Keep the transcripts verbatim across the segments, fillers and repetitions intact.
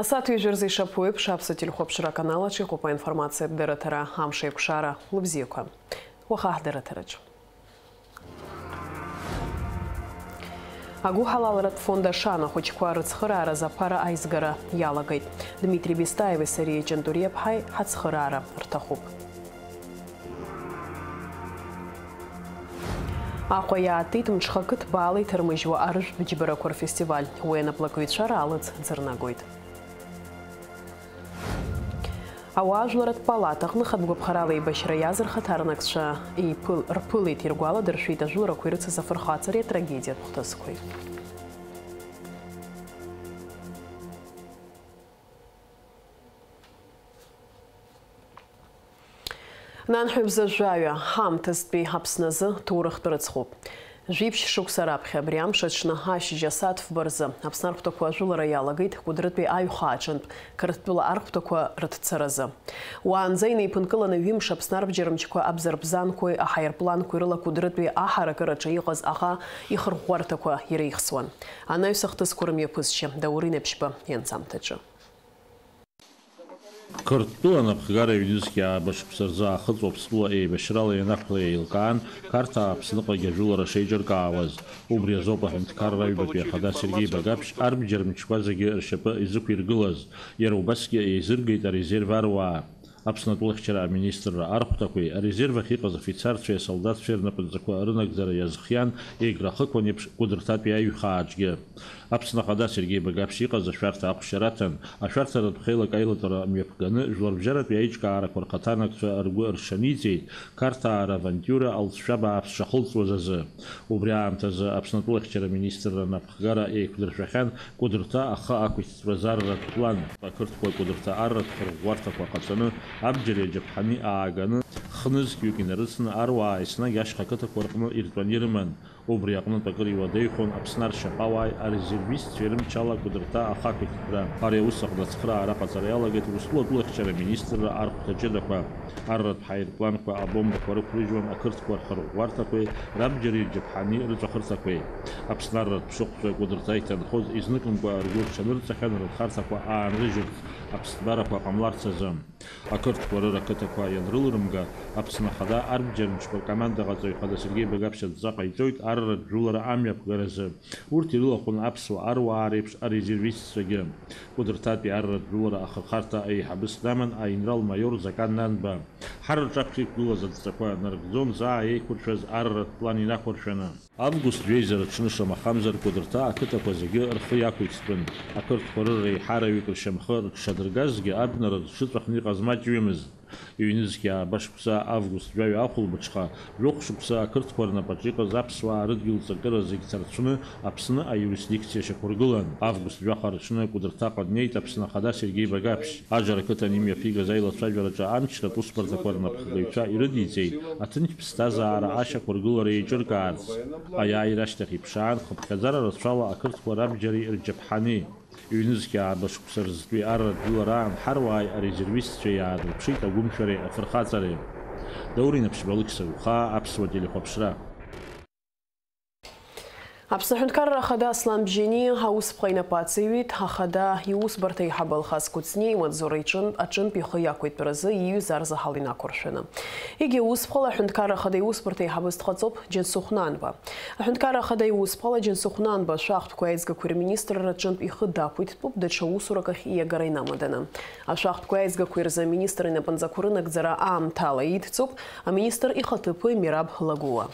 Асааҭ ҩажәа рзы ишаԥу еиԥш, Аԥсуа телехәаԥшра аканал аҿы иҟоуп аинформациатә дырраҭара, амш еиқәшара, лыбзиақәа. Уаха ҳдырраҭараҿы. Агәыҳалалратә фонд Ашана ахәыҷқәа рыцхырааразы аԥара аизгара иалагеит. Дмитри Бестаеви сареи Ҷантуриа ԥҳаи ҳацхыраара рҭахуп. Аҟәа иаатит мҽхакы ҭбаала иҭармыжьуа арыжәтә џьбарақәа рфестиваль. Уи анаплакыҩцәа раалыҵ ӡырнагоит. Ауаажәларратә палатаҟны хатә гәаԥхарала еибашьра иаз рхаҭарнакцәа еиԥыл-, рԥылеит, иргәаладыршәеит ажәыларақәа ирыцыз афырхаҵареи атрагедиатә хҭысқәеи. Нанҳәа бза жәаҩа, ҳаамҭазтәи Аԥсны азы ҭоурыхтә рыцхәуп. Жәиԥшь шықәса раԥхьа абри амш аҽны ашьыжь асааҭ фба рзы Аԥсны архәҭақәа ажәылара иалагеит Кәыдрытәи аҩхаа аҿынтә Қырҭтәыла архәҭақәа рыҭцаразы. Уаанӡа инеиԥынкыланы ҩымш Аԥсны арбџьармчқәа абзарбзанқәеи аҳаирпланқәеи рыла Кәыдрытәи аҳаракыраҿы иҟаз аӷа ихырӷәӷәарҭақәа иреихсуан. Анаҩс ахҭысқәа рымҩаԥысшьа Даур Инаԥшьба ианҵамҭаҿы. Қырҭтәыла анапхгара ҩнызқьи ааба шықәса рзы Аахыҵ Уаԥстәыла еибашьрала ианақәла еилкаан, Қарҭаа Аԥсныҟагьы ажәылара шеиҿыркаауаз. Убри азоуп аҳәынҭқарра аҩбатәи ахада Сергеи Багаԥшь арбџьар мчқәа зегьы ршьапы изықәиргылаз. Иара убасгьы еизыргеит арезерв аруаа. Аԥсны атәылахьчара аминистрра архәҭақәеи арезерв ахь иҟаз афицарцәеи асолдаҭцәеи рнапынҵақәа рынагӡара иазхиан, Егра ахықәан еиԥш Кәыдрҭатәи аҩхааҿгьы. Аԥсны Ахада Сергеи Багаԥшь иҟаз ашәарҭа ахәшьара аҭан, ашәарҭаратә хеилак аилатәара мҩаԥганы, жәларбжьаратәи аиҿкаарақәа рхаҭарнакцәа ргәы ршаниҵеит, Қарҭаа равантиура алҵшәа бааԥс шахылҵуаз азы. Убри аамҭазы Аԥсны атәылахьчара министрра напхгара еиқәдыршәахьан Кәыдрҭа ахы ақәиҭтәра арратә план. Ақырҭқәа Кәыдрҭа арратә хырӷәӷәарҭақәа ҟаҵаны, абџьари аџьаԥҳани ааганы, хнызқьҩык инарыцны аруаа еснагь ашьха қыҭақәа рҟны иртәаны ирыман. Убри аҟнытә акыр иуадаҩхон Аԥсны аршьаҟауааи арезервистцәеи рымчала Кәыдрҭа ахақәиҭтәра. Ари аус аҟны ацхыраара аҟаҵара иалагеит Урыстәыла атәылахьчара министрра архәҭа ҷыдақәа. Арратә ҳаирпланқәа абомбақәа рықәрыжьуан ақырҭқәа рхырӷәӷәарҭақәеи рабџьари рџьаԥҳани рыҵәахырҭақәеи. Аԥсны арратә ԥшыхәцәа Кәыдрҭа иҭанхоз изныкымкәа ргәы рҽанырҵахьан, рынхарҭақәа аанрыжьырц, аԥсҭбарақәа ҟамларц азы. Ақырҭқәа рыра қыҭақәа ианрылрымга, Аԥсны Ахада арбџьармчқәа ркомандаҟаҵаҩ Хада Сергеи Багаԥшь адҵа ҟаиҵоит арратә жәылара амҩаԥгаразы. Урҭ ирылахәын аԥсуа аруаа реиԥш арезервистцәагьы. Кәыдрҭатәи арратә жәылара ахырхарҭа аиҳабыс даман аинрал-маиор Закан Нанба. Ҳар рҿаԥхьа иқәгылаз адҵақәа нарыгӡон заа еиқәыршәаз арратә план инақәыршәаны. Август жәеиза рыҽны шамахамзар Кәыдрҭа ақыҭақәа зегьы рхы иақәиҭтәын, ақырҭқәа рыра еиҳараҩык ршьамхы рыҽшадыргазгьы, абнара зҽыҵәахны иҟаз маҷҩымызт. Ҩнызқьи ааба шықәса август жәаҩа ахәылбыҽха, жәохә шықәса ақырҭқәа рнапаҿы иҟаз аԥсуаа рыдгьыл ҵакыра зегь ҭарцәны Аԥсны аиуристдикциа шьақәыргылан. Август жәаха рыҽны Кәыдрҭаҟа днеит Аԥсны Ахада Сергеи Багаԥшь. Аџьара ақыҭан имҩаԥигаз аилацәажәараҿы амчратә усбарҭақәа рнапхгаҩцәа ирыдиҵеит аҭынч ԥсҭазаара ашьақәыргылара еиҿыркаарц. Аиааира ашьҭахь иԥшаан, хыԥхьаӡара рацәала ақырҭқәа рабџьари рџьаԥҳани. Ҩнызқьи ааба шықәса рзтәи арратә жәылараан ҳаруааи арезервистцәеи иаадырԥшит агәымшәареи афырхаҵареи. Даур Инаԥшьба, Алықьса Ухаа, Аԥсуа телехәаԥшра. Аԥсны Аҳәынҭқарра Ахада Аслан Бжьаниа аусԥҟа инапы аҵаҩит, Ахада иусбарҭа аиҳабы Алхас Кәыҵниа имаҵзура иҿынтә, аҿынтә ихы иақәиҭтәразы ииҩыз арзаҳал инақәыршәаны. Егьи аусԥҟала Аҳәынҭқарра Ахада иусбарҭа аиҳабыс дҟаҵоуп Џьансыхә Нанба. Аҳәынҭқарра Ахада иусԥҟала Џьансыхә Нанба ашәахтәқәеи аизгақәеи рминистрра рҿынтә ихы дақәиҭтәуп, даҽа усурак ахь ииагара инамаданы. Ашәахтәқәеи аизгақәеи рзы аминистр инапынҵақәа рынагӡара аамҭала идҵоуп аминистр ихаҭыԥуаҩ Мераб Лагәыуа.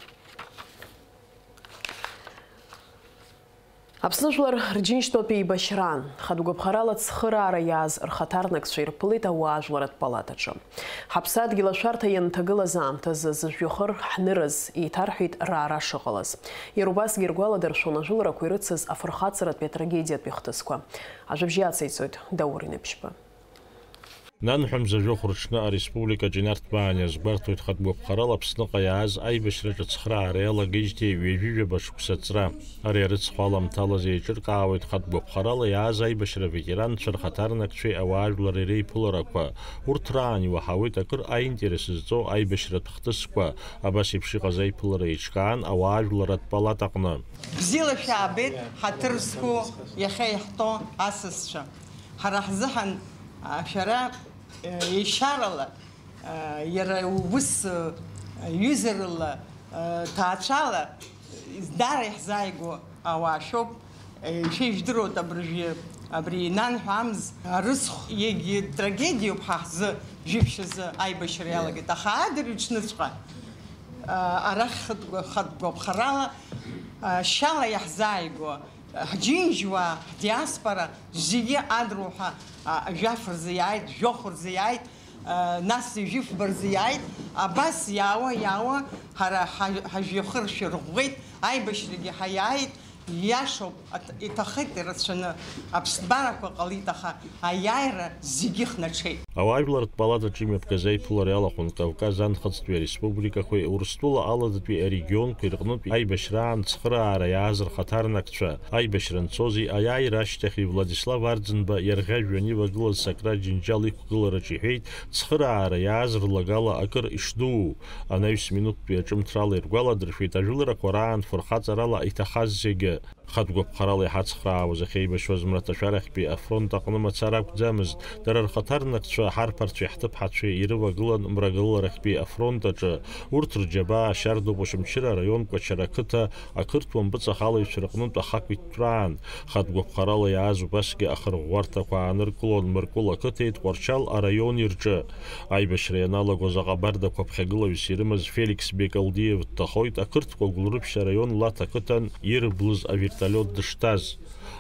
Аԥсны жәлар рџьынџьтәылатә еибашьраан, хатә гәаԥхарала ацхыраара иааз рхаҭарнакцәа ирԥылеит ауаажәларратә палатаҿы. Ҳаԥсадгьыл ашәарҭа ианҭагылаз аамҭазы зыжәҩахыр ҳнырыз еиҭарҳәеит раара шыҟалаз. Иара убасгьы иргәаладыршәон ажәыларақәа ирыцыз афырхаҵаратәи атрагедиатәи ахҭысқәа. Ажәабжь иациҵоит Даур Инаԥшьба. Нанҳәа мза жәохә рыҽны ареспубликаҿы инарҭбаан иазгәарҭоит хатә гәаԥхарала Аԥсныҟа иааз аибашьраҿы ацхыраара иалагеижьҭеи ҩажәи жәаба шықәса ҵра. Ари арыцхә аламҭалаз еиҿыркаауеит хатә гәаԥхарала иааз аибашьра аветеранцәа рхаҭарнакцәеи ауаажәлари реиԥыларақәа. Урҭ раан иуаҳауеит акыр аинтерес зҵоу аибашьратә хҭысқәа. Абас еиԥш иҟаз аиԥылара еиҿкаан ауаажәларратә палатаҟны. Бзиала шәаабеит, ҳаҭыр зқәу, иахьа иаҳтәоу асасцәа. Ҳара ҳзыҳәан, а, шәара, э, еишьарала, а, иара ус, э, ҩызарала, э, ҭаацәала, даара иаҳзааигәоу ауаа шәоуп. Э, шәа ижәдыруеит абыржәы, абри инанҳәа амз, арыцхә, егьи трагедиоуп ҳа ҳзы, жәиԥшь азы аибашьра иалагеит. Аха адырҩаҽныҵәҟьа, а, арахь хатә гәа-, хатә гәаԥхарала, а, шьала иаҳзааигәоу, Ҳџьынџьуаа, ҳдиаспора зегьы адруҳәа, а, жәаф рзы иааит, жәохә рзы иааит, а, нас жәифба рзы иааит, абас иаауа, иаауа, ҳара ҳа-, ҳажәҩахыр шәырӷәӷәеит, аибашьрагьы ҳаиааит, ииашоуп, аҭ-, иҭахеит ирацәаны, аԥсҭбарақәа ҟалеит, аха аиааира зегьы хнаҽеит. Ауаажәларратә палатаҿы имҩаԥгаз аиԥылара иалахәын Кавказ анхыҵтәи ареспубликақәеи Урыстәыла аладатәи арегионқәеи рҟнытә аибашьраан цхыраара иааз рхаҭарнакцәа, аибашьра анцози аиааира ашьҭахьи Владислав Арӡынба иарӷьажәҩан ивагылаз Сократ Џьынџьал иқәгылараҿы иҳәеит, цхыраара иааз рлагала акыр ишдуу. Анаҩс минуҭтәи аҿымҭрала иргәаладыршәеит ажәыларақәа раан фырхаҵарала иҭахаз зегьы. Хатә гәаԥхарала иҳацхраауаз ахьеибашьуаз мраҭашәарахьтәи афронт аҟны мацара акәӡамызт, дара рхаҭарнакцәа, ҳарԥарцәеи ҳҭыԥҳацәеи ирывагылан мрагыларахьтәи афронт аҿы. Урҭ рџьабаа шьардоуп Очамчыра араион Кәачара ақыҭа ақырҭуа мпыҵахалаҩцәа рҟнытә ахақә иҭтәраан. Хатә гәаԥхарала иааз убасгьы ахырӷәӷәарҭақәа ааныркылон Мыркәыл ақыҭеи Тҟәарчал араиони рҿы. Аибашьра ианалагоз аҟабардақәа ԥхьагылаҩыс ирымаз Феликс Бекалдиев дҭахоит ақырҭқәа Гәылрыԥшь араион Лаҭ ақыҭан ирблыз авертолиот дышҭаз.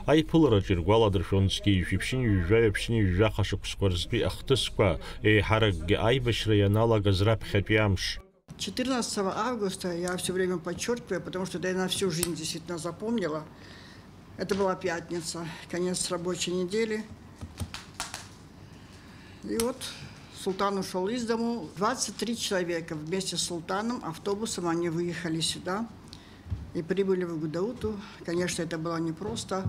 Аиԥылараҿы иргәаладыршәон зқьи жәшәи ԥшьынҩажәи жәаҩа ԥшьынҩажәи жәаха шықәсқәа рзтәи ахҭысқәа, еиҳаракгьы аибашьра ианалагаз раԥхьатәи амш. Четырнадцатого августа я всё время подчёркиваю, потому что это я на всю жизнь действительно запомнила. Это была пятница, конец рабочей недели. И вот султан ушёл из дому. Двадцать три человека вместе с султаном автобусом они выехали сюда и прибыли в Гудауту. Конечно, это было непросто,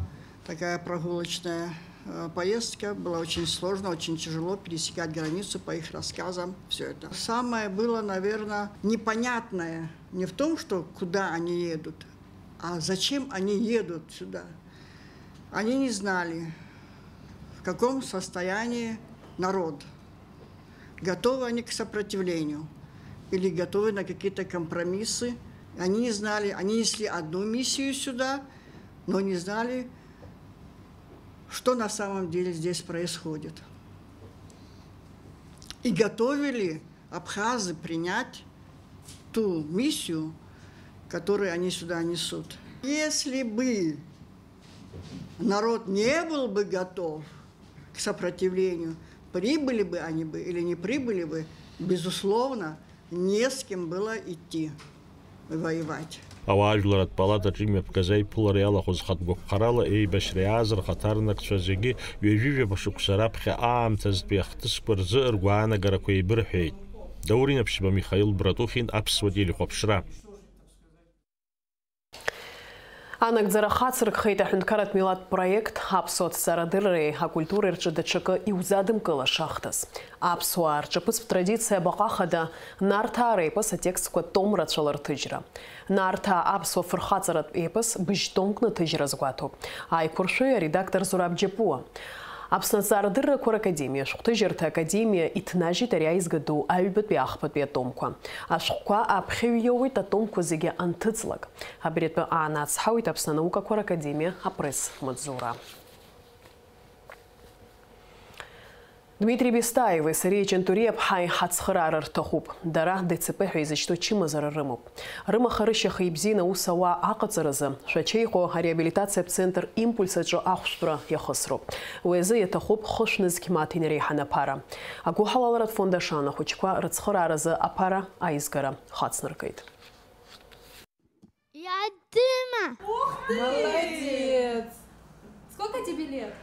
такая прогулочная, э, поездка. Было очень сложно, очень тяжело пересекать границу, по их рассказам, всё это. Самое было, наверное, непонятное не в том, что куда они едут, а зачем они едут сюда. Они не знали, в каком состоянии народ. Готовы они к сопротивлению или готовы на какие-то компромиссы. Они не знали, они несли одну миссию сюда, но не знали, что на самом деле здесь происходит. И готовы ли абхазы принять ту миссию, которую они сюда несут. Если бы народ не был бы готов к сопротивлению, прибыли бы они бы или не прибыли бы, безусловно, не с кем было идти воевать. Ауаажәларратә палатаҿы имҩаԥгаз аиԥылара иалахәыз хатә гәаԥхарала еибашьра иааз рхаҭарнакцәа зегьы ҩажәижәаба шықәса раԥхьа аамҭазтәи ахҭысқәа рзы ргәаанагарақәа еибырҳәеит. Даур Инаԥшьба, Михаил Братухин, Аԥсуа телехәаԥшра. Анагӡара хацыркхеит аҳәынҭқарратә милаҭтә проект аԥсуа ҭҵаарадырреи акультуреи рҿы даҽакы иузадымкылаша ахҭыс. Аԥсуаа рҿаԥыцтә традициа абаҟа хада Нарҭаа реепос атекстқәа том рацәала рҭыжьра. Нарҭаа аԥсуа фырхаҵаратә епос быжь томк наҭыжьра азгәаҭоуп аиқәыршәаҩы аредактор Зураб Џьапуа. Аԥсны аҭҵаарадыррақәа ракадемиа ашәҟәҭыжьырҭа академиа иҭнажьит ари аизга ду аҩбатәи ахԥатәи атомқәа. Ашәҟәқәа аԥхьаҩ иоуеит атомқәа зегьы анҭыҵлак. Абри атәы аанацҳауеит Аԥсны анаукақәа ракадемиа апресс-маҵзура. Дмитри Бестаеви сареи Ҷантуриа ԥҳаи ҳацхыраара рҭахуп. Дара Д Ц П ҳәа изышьҭоу чымазара рымоуп. Рымаха-рышьаха ибзианы аус ауа аҟаҵаразы, Шәачеи иҟоу ареабилитациатә центр Импульс аҿы ахәшәтәра иахысроуп. Уи азы иаҭахуп хышә нызқь мааҭ инареиҳаны аԥара. Агәыҳалалратә фонд Ашана ахәыҷқәа рыцхырааразы аԥара аизгара хацнаркит. Я Дима! Ух ты! Молодец! Сколько тебе лет?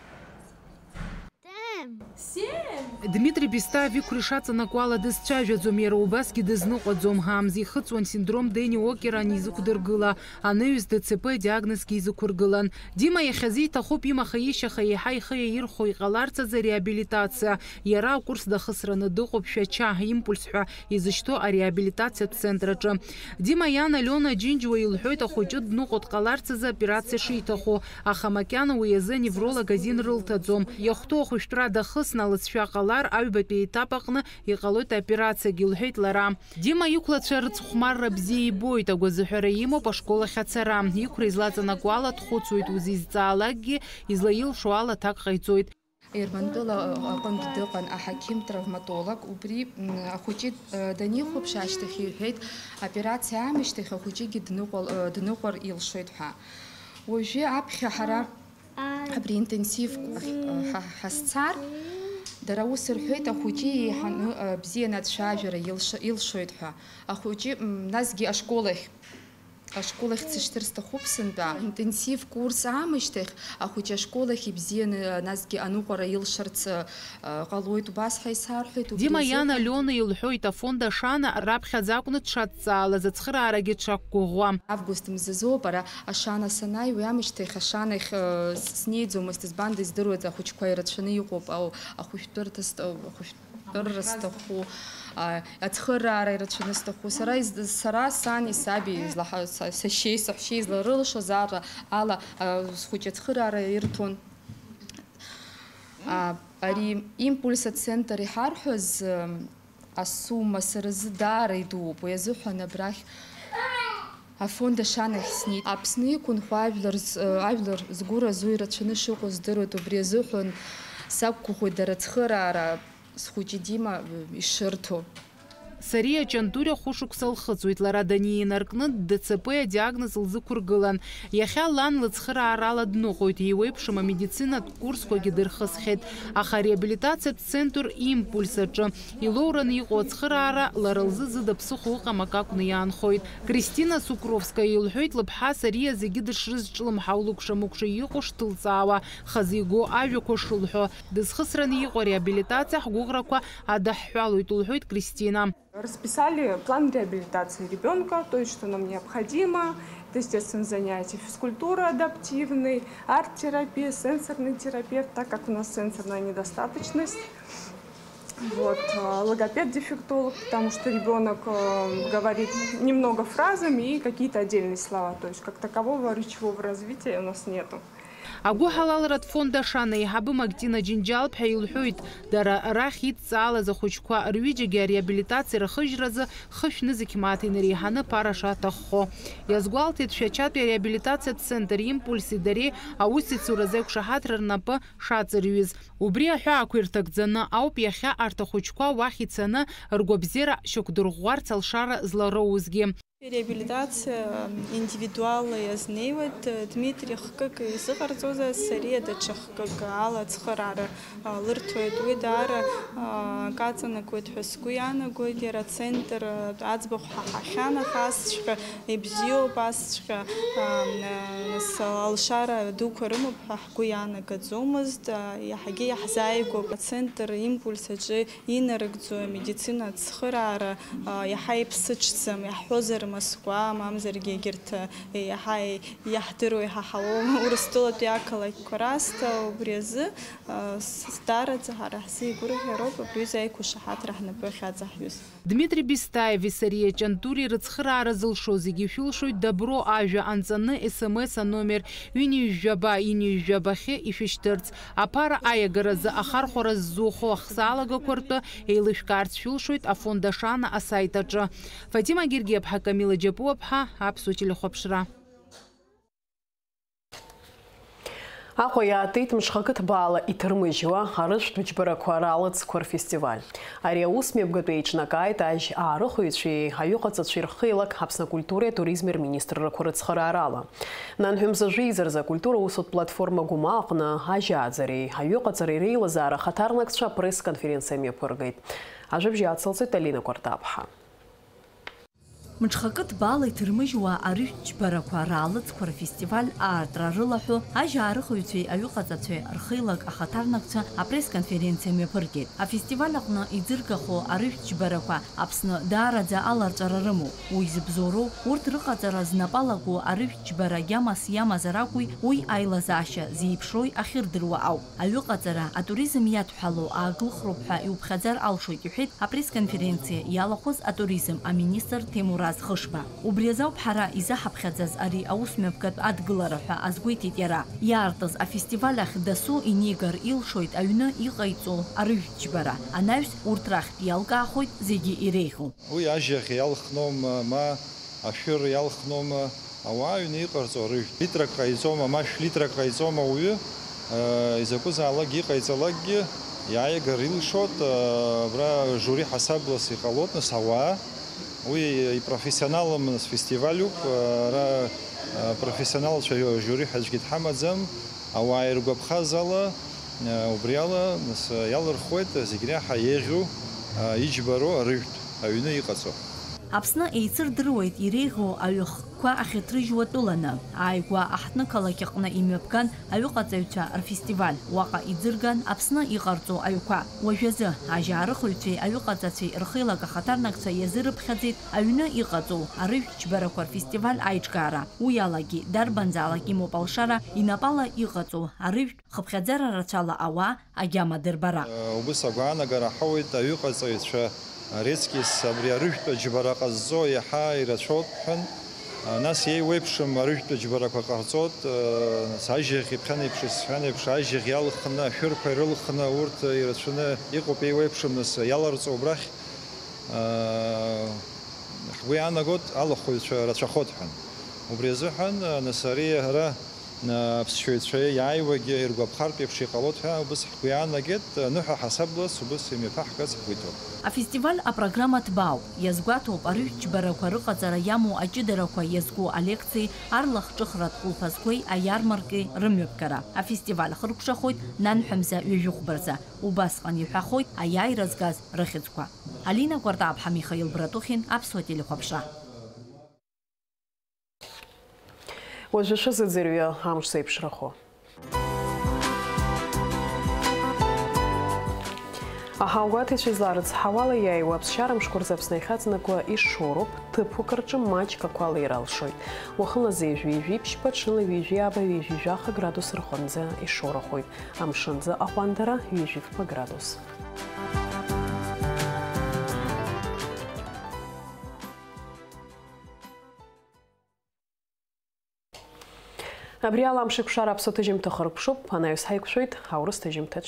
Дмитри Бистаев иқәра ишаҵанакуа ала дызцәажәаӡом, иара убасгьы дызныҟәаӡом. Амз ихыҵуан синдром Дени Уокер анизықәдыргыла, анаҩс Д Ц П диагнозгьы изықәыргылан. Дима иахьазы иҭахуп имаха-ишьаха еиҳа ихы иаирхәо иҟаларц азы реабилитациа. Иара акурс дахысраны дыҟоуп Шәача, Импульс ҳәа изышьҭоу ареабилитациатә центр аҿы. Дима иан Алиона Џьынџьуа илҳәоит ахәыҷы дныҟәо дҟаларц азы операциа шиҭаху, аха макьана уи азы аневролог азин рылҭаӡом. Иахәҭоу ахәышәтәра дахысны алыҵшәа ҟалар, аҩбатәи аетап аҟны иҟалоит аоперациагьы, лҳәеит лара. Дима иқәлацәа рыцхәмарра бзиа ибоит, агәазыҳәара имоуп ашкол ахь ацара. Иқәра излаҵанакуа ала дхәыцуеит, узизҵаалакгьы излаилшо ала аҭак ҟаиҵоит. Ермантәыла аҟынтә дыҟан аҳақьым-травматолог. Убри, м, ахәыҷы, э, данихәаԥш ашьҭахь иҳәеит, операциа аамышьҭахь ахәыҷыгьы дныҟәал-, э, дныҟәар илшоит ҳәа. Уажәы аԥхьа ҳара абри интенсив курс, э, ҳа-, ҳазцар, дара ус рҳәеит, ахәыҷы еиҳаны, э, бзианы ацәажәара илш-, илшоит ҳәа. Ахәыҷы, м, насгьы ашкол ахь Ашкол ахь дсышьҭыр сҭахуп сынтәа. Интенсив курс аамышьҭахь ахәыҷы ашкол ахь ибзианы, насгьы аныҟәара илшарц, э, ҟалоит, убас ҳәа исарҳәеит. Убри Дима азыҳәан иан Алиона илҳәоит, афонд Ашана раԥхьаӡа акәны дшадҵаалаз, ацхыраарагьы дшақәгәыӷуа. Август мзазоуп ара Ашана санааи, уи аамышьҭахь Ашанахь, э, с-, снеиӡомызт, избанда издыруеит, ахәыҷқәа ирацәаны иҟоуп, ау, ахәышәтәырҭа ст-, ахәышә-, Рра сҭаху, а, ацхыраара ирацәаны сҭаху. Сара из-, сара сани саби излаҳа-, са-, сашьеи саҳәшьеи изларылшоз ара ала, а, схәыҷы ацхыраара ирҭон. А, ари Импульс ацентр иҳарҳәоз, м, асумма сара зы даара идууп. Уи азыҳәан абрахь афонд Ашанахь снеит. Аԥсны иқәынхо ажәлар з-, ажәлар згәы разу ирацәаны шыҟоу здыруеит. Убри азыҳәан сақәгәыӷуеит дара ацхыраара. Схәыҷы Дима, э, ишырҭо. Сариа Ҷантуриа хәышықәса лхыҵуеит, лара даниинаркны Д Ц П адиагноз лзықәыргылан. Иахьа лан лыцхыраарала дныҟәоит, еиуеиԥшым амедицинатә курсқәагьы дырхысхьеит, аха ареабилитациатә центр Импульс аҿы илоураны иҟоу ацхыраара лара лзы зыда ԥсыхәа ыҟам акы акәны иаанхоит. Кристина Сукровскаиа илҳәоит лыԥҳа Сариа зегьы дышрызҿлымҳау лыкәша-мыкәша иҟоу шҭылҵаауа, хазы игоу ажәақәа шылҳәо. Дызхысраны иҟоу ареабилитациа ҳгәыӷрақәа адаҳҳәалоит, лҳәоит Кристина. Расписали план реабилитации ребёнка, то есть что нам необходимо. Это, естественно, занятия физкультура адаптивный, арт-терапия, сенсорный терапевт, так как у нас сенсорная недостаточность. Вот, э, логопед-дефектолог, потому что ребёнок, э, говорит немного фразами и какие-то отдельные слова. То есть как такового речевого развития у нас нету. Агәыҳалалратә фонд Ашана аиҳабы Мактина Џьынџьал-ԥҳа илҳәоит, дара рахь идҵаалаз ахәыҷқәа рҩыџьагьы ареабилитациа рхыжьразы хышә нызқь мааҭ инареиҳаны ԥара шаҭаххо. Иазгәалҭеит Шәачатәи ареабилитациатә центр Импульси дареи аусеицуразы аиқәшаҳаҭра рнапы шаҵырҩыз. Убри аҳәаақәа ирҭагӡаны ауп иахьа арҭ ахәыҷқәа уахь ицаны ргәабзиара шьақәдырӷәӷәарц алшара злароузгьы. Реабилитациа индивидуалла иазнеиуеит. Дмитри хкык изыҟарҵозар, Сариа даҽа хкык ала ацхыраара лырҭоит. Уи даара акы аҵанакуеит ҳәа сгәы иаанагоит. Иара ацентр аӡбахә ҳаҳахьан, аха асҵәҟьа ибзиоуп, асҵәҟьа, нас, алшара дуқәа рымоуп ҳәа ҳгәы иаанагаӡомызт. Иаҳагьы иаҳзааигәоуп ацентр Импульс аҿы инарыгӡо амедицина ацхыраара, а, иаҳа иԥсыҽӡам, иаҳҳәозар Москва, мамзаргьы егьырҭ, а, иаҳа и-, иаҳдыруа, иҳаҳауоу Урыстәылатәи ақалақьқәа раасҭа, убри азы, а, с-, даараӡа ҳара ҳзы игәырӷьароуп абри аҩыза аиқәышаҳаҭра ҳнапы ахьаҵаҳҩыз. Дмитри Бистаеви Сариа Ҷантури рыцхыраара зылшо зегьы шәылшоит Добро ажәа анҵаны СМС аномер ҩынҩажәаба, ҩынҩажәабахьы ишәышьҭырц. Аԥара аиагаразы ахархәара ззухо ахсаалагақәа ртәы еилышәкаарц шәылшоит Афонд Ашана асаит аҿы. Фатима Гергиаԥҳа, Камила Џьапуаԥҳа, Аԥсуа телехәаԥшра. Аҟәа иаатит мҽхакы ҭбаала иҭырмыжьуа арыжәтә џьбарақәа ралаӡқәа рфестиваль. Ари аус мҩаԥгатәы еиҿнакааит ажь аарыхыҩцәеи аҩыҟаҵацәеи рхеилак Аԥсны акультуреи атуризми рминистррақәа рыцхыраарала. Нанҳәа мза жәеиза рзы акультура усутә платформа Гәымаа аҟны ажьааӡареи аҩыҟаҵареи реилазаара ахаҭарнакцәа апресс-конференциа мҩаԥыргеит. Ажәабжь ацылҵеит Алина Кәарҭаԥҳа. Мҽхакы ҭбаала иҭырмыжьуа арыжәтә џьбарақәа раалыҵқәа рфестиваль аартра рылаҳәо, ажьаарыхыҩцәеи аҩыҟаҵацәеи рхеилак ахаҭарнакцәа апресс-конференциа мҩаԥыргеит. Афестиваль аҟны иӡыргахо арыжәтә џьбарақәа Аԥсны даараӡа аларҵәара рымоуп. Уи зыбзоуроу, урҭ рыҟаҵара знапы алаку арыжәтә џьбара гьамас иамазар акәу, уи аилазаашьа зеиԥшроу ахьырдыруа ауп. Аҩыҟаҵара атуризм иадҳәало ааглыхроуп ҳәа иуԥхьаӡар алшоит, иҳәеит апресс-конференциа иалахәыз атуризм аминистр Ҭемураз Хышба. Убри азоуп ҳара изаҳаԥхьаӡаз ари аусмҩаԥгатә адгылара ҳәа азгәеиҭеит иара. Иаартыз афестиваль ахь дасу инеигар илшоит аҩны иҟаиҵо арыжәтә џьбара. Анаҩс урҭ рахьтә иалкаахоит зегьы иреиӷьу. Уи ажьаӷь иалхноума, ма ашәыр иалхноума, ауаа аҩны иҟарҵо арыжәтә. Литрак ҟаиҵома, ма шә-литрак ҟаиҵома ауаҩы, э, изакәызаалакгьы иҟаиҵалакгьы, иааигар илшоит, э, абра жюри ҳасаблас иҟалоит, нас ауаа. Уи ипрофессионалым, нас, фестивалюуп, э, ара, э, профессионалцәа жюри ҳәа аӡәгьы дҳамаӡам, ауаа иргәаԥхаз ала, э, убри ала, нас, э, иалырхуеит зегь реиҳа еиӷьу, э, иџьбароу арыжәтә аҩны иҟаҵо. Аԥсны еицырдыруеит иреиӷьу аҩыхкқәа ахьыҭрыжьуа тәыланы. Ааигәа аҳҭнықалақь аҟны имҩаԥган аҩыҟаҵаҩцәа рфестиваль. Уаҟа иӡырган Аԥсны иҟарҵо аҩқәа. Уажәазы, ажьаарыхыҩцәеи аҩыҟаҵацәеи рхеилак ахаҭарнакцәа иазырыԥхьаӡеит аҩны иҟаҵоу арыжәтә џьбарақәа рфестиваль аиҿкаара. Уи алагьы, дарбанзаалак имоуп алшара, инапала иҟаҵоу арыжәтә хыԥхьаӡара рацәала ауаа агьама дырбара. Убыс агәаанагара ҳауеит, аҩыҟаҵаҩцәа реиҵкьыс абри арыжәтә џьбара ҟазҵо иаҳа ирацәоуп ҳәан. Нас иеиуеиԥшым арыжәтә џьбарақәа ҟарҵоит, нас ажьаӷь иԥхьан еиԥш, исҳәан еиԥш, ажьаӷь иалхны, ашәырқәа ирылхны, урҭ ирацәаны иҟоуп, еиуеиԥшым, нас иаларҵо убрахь. Ҳгәы иаанагоит, алахәыҩцәа рацәахоит ҳәан. Убри азыҳәан, нас ари ара аԥсшьаҩцәа иааиуагьы иргәаԥхартә еиԥш иҟалоит ҳәа убыс ҳгәы иаанагеит, ныҳәа ҳасаблас убыс имҩаԥаҳгарц ҳгәы иҭоуп. Афестиваль апрограмма ҭбаауп, иазгәаҭоуп арыжәтә џьбарақәа рыҟаҵара иамоу аҷыдарақәа иазку алекциеи, арлахҿыхратә хәылԥазқәеи, аиармаркеи рымҩаԥгара. Афестиваль хыркәшахоит нанҳәа мза ҩажәихәба рзы. Убасҟан иҳәахоит аиааира згаз рыхьӡқәа. Алина Кәартаԥҳа, Михаил Братухин, Аԥсуа телехәаԥшра. Уажәы шәазыӡырҩы амш зеиԥшрахо. Аҳауагәаҭаҩцәа изларыцҳауала, иааиуа аԥсшьара мшқәа рзы Аԥсны иахьаҵанакуа ишоуроуп, ҭыԥқәак рҿы маҷк ақәа алеира алшоит. Уахынла зежә ҩажәи ԥшьба, ҽынла ҩажәи ааба, ҩажәи жәаха градус рҟынӡа ишоурахоит. Амшынӡы аҟәандара ҩажәи фба градус. Абри ала Амшеиқәшара аԥсуа ҭыжьымҭа хыркәшоуп, анаҩс ҳаиқәшәоит аурыс ҭыжьымҭаҿ.